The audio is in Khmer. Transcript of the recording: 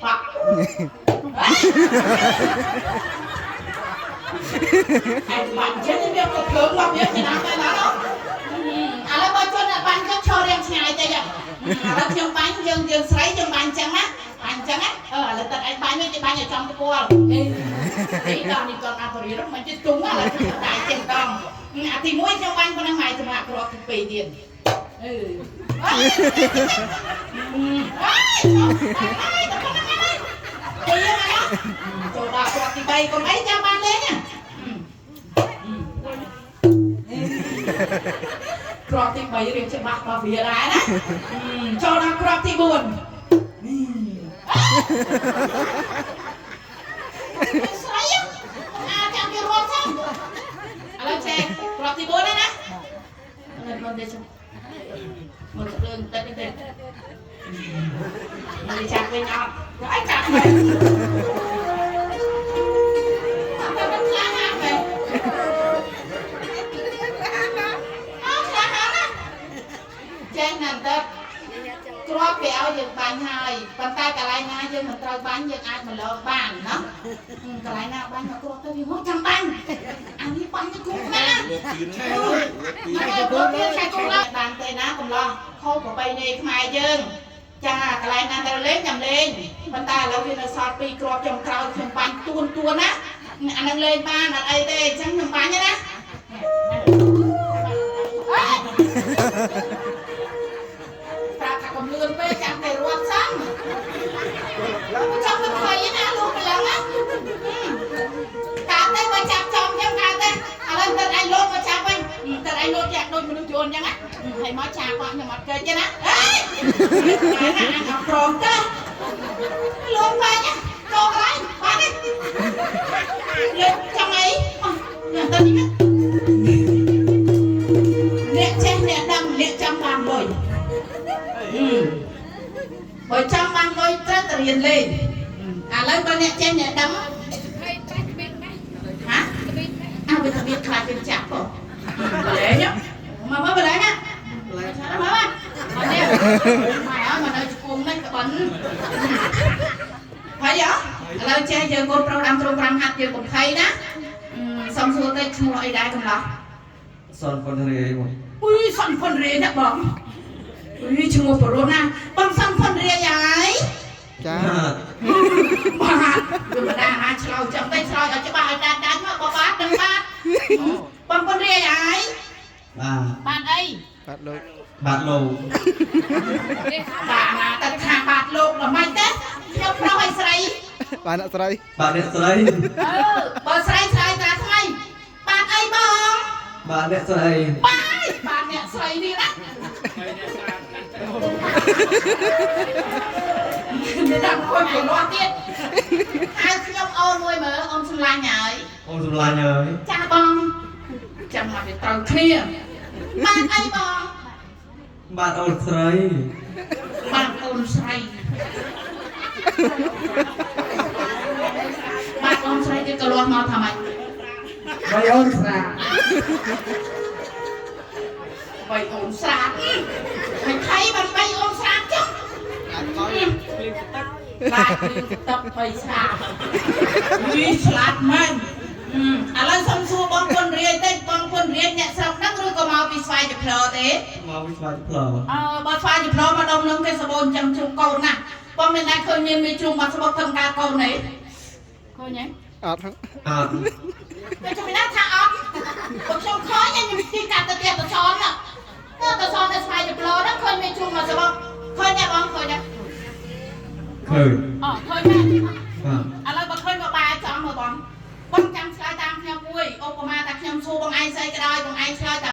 បាក់ឯងបាញ់ចឹងវាក៏ភ្លើងមកវាចំណាំដែរណាឥឡូវបើជនអ្នកបាញ់ចឹងឈររៀងឆ្ងាយតិចឥឡូវខ្ញុំបាញ់យើងយើងស្រីយើងបាញ់ចឹងណាបាញ់ចឹងណាអឺឥឡូវទឹកឯងបាញ់វិញគេបាញ់ឲ្យចំទៅពលនេះដល់នេះគាត់អត់រៀនមិនចេះទុំឥឡូវខ្ញុំដៃចេះដងអាទី1ខ្ញុំបាញ់ប៉ុណ្ណឹងម៉ែសម្រាប់គ្រាប់ទី2ទៀតអឺអើយអើយតែប៉ុណ្ណឹងហ្នឹងពីណាចូលដល់គ្រាប់ទី3កុំអីចាំបានលេងណា គ្រាប់ទី3រៀងច្បាស់របស់វាដែរណាចូលដល់គ្រាប់ទី4នេះស្រីអាចាំគេរាប់ចឹងឥឡូវចេះគ្រាប់ទី4ហើយណាឥឡូវមកទេមកភ្លើងតិចតិចមកចាប់វិញអត់អីចាប់វិញតែមិនខ្លាំងណាស់មែន អត់ខ្លាំងណាស់ចេះណាស់តើគ្រាប់គេឲ្យយើងបាញ់ហើយប៉ុន្តែកន្លែងណាយើងមិនត្រូវបាញ់យើងអាចមកលើបានណាកន្លែងណាបាញ់មកគ្រាប់ទៅវាមកចាំបាញ់អានេះបាញ់ទៅគ្រាប់ណាគ្រាប់ទៀតឆែកគ្រាប់បានទេណាកំឡោះខុសប្របីនៃខ្មែរយើងចាកន្លែងណាត្រូវលេងចាំលេងប៉ុន្តែឥឡូវវានៅសល់2គ្រាប់ចុងក្រោយខ្ញុំបាញ់ទួនទួនណាអានឹងលេងបានអត់អីទេអញ្ចឹងខ្ញុំបាញ់ណា ប្រាប់ថាកុំលឿនពេកចាំតែរត់សិនចាំមិនថៃណាលោកម្លឹងណាកើតទេបើចាប់ចំអញ្ចឹងកើតទេឥឡូវទឹកឯងលោតមកចាប់វិញទឹកឯងលោតចាក់ដូចមនុស្សយួនអញ្ចឹងណាហើយមកចាប់គាត់ខ្ញុំអត់គេទេណាអេណាអញអត់ព្រមទេលោតពេកចូលកន្លែងបានទេលើកចង់អីទៅនេះអ្នកចេះអ្នកដឹងអ្នកចង់បានលុយបើចង់បានលុយត្រូវតែរៀនលេងឥឡូវបើអ្នកចេះអ្នកដឹង ហើយចាស់ក្បៀតម៉េះ ហ៎ ក្បៀតម៉េះ អើវាថាវាខ្លាចវាចាប់ហ៎បលែងមកមកបលែងណាបលែងឆាមកមកមកនេះម៉ែអើមកនៅជង្គង់នេះក្បិនហើយឥឡូវចេះយើងកូនប្រុសដាំទ្រូង5ហាត់យើងកុំភ័យណាសុំសួរតិចឈ្មោះអីដែរកំឡោះ សនប៉ុនរាយមក អុយសំផុនរាយណាបងអុយឈ្មោះប្រុសណាបងសំផុនរាយហើយ ចា បាទវាមិនដែរណាឆ្លើយចឹងទេឆ្លើយឲ្យច្បាស់ឲ្យដាច់ដាច់មកបងបាទដឹងបាទបងផុនរាយហើយ បាទ បាទអី បាទលោក បាទលោក បាទណាតែថាបាទលោកដល់មិនទេខ្ញុំប្រុសឲ្យស្រី បាទអ្នកស្រី បាទអ្នកស្រី អឺបើស្រីឆ្លើយតាថ្មីបាទអីបង បាទអ្នកស្រី បាយបាទអ្នកស្រីនេះណាមានតែខូចប្រឡោះទៀតហៅខ្ញុំអូនមួយមើលអូនសម្លាញ់ហើយ អូនសម្លាញ់ហើយ ចាស់បងចាំមកវាត្រូវគ្នាបានអីបង បាទអូនស្រី បានអូនស្រីបាទអូនស្រីទៀតក៏លាស់មកថាម៉េច បីអូនស្រា បីអូនស្រាតហើយថៃបានបីអូនស្រាតចុះបាទគ្រឿងទឹកបីស្រាតវីឆ្លាតមែនឥឡូវសុំសួរបងពុនរាយតិចបងពុនរាយអ្នកស្រុកហ្នឹងឬក៏មកពីស្វាយចផ្លោទេ មកវិស្វផ្លោ អឺបើស្វាយចផ្លោមកដុំនឹងគេសបូនចាំជ្រុំកូនណាបងមានតែឃើញមានមានជ្រុំមកស្បុកធ្វើការកូនទេឃើញទេ អត់ អត់ តែខ្ញុំណាថាអត់បើខ្ញុំឃើញខ្ញុំទីកាត់ទៅផ្ទះទៅសនណាទៅទៅសនទៅស្វាយចផ្លោហ្នឹងឃើញមានជ្រុំមកស្បុកឃើញទេបងឃើញទេ ឃើញ អូឃើញមែន បាទ ឥឡូវបើឃើញមកបាយចំមើលបងបងចាំឆ្លើយតាមខ្ញុំមួយឧបមាថាខ្ញុំសួរបងឯងស្អីក៏ដោយបងឯងឆ្លើយតែ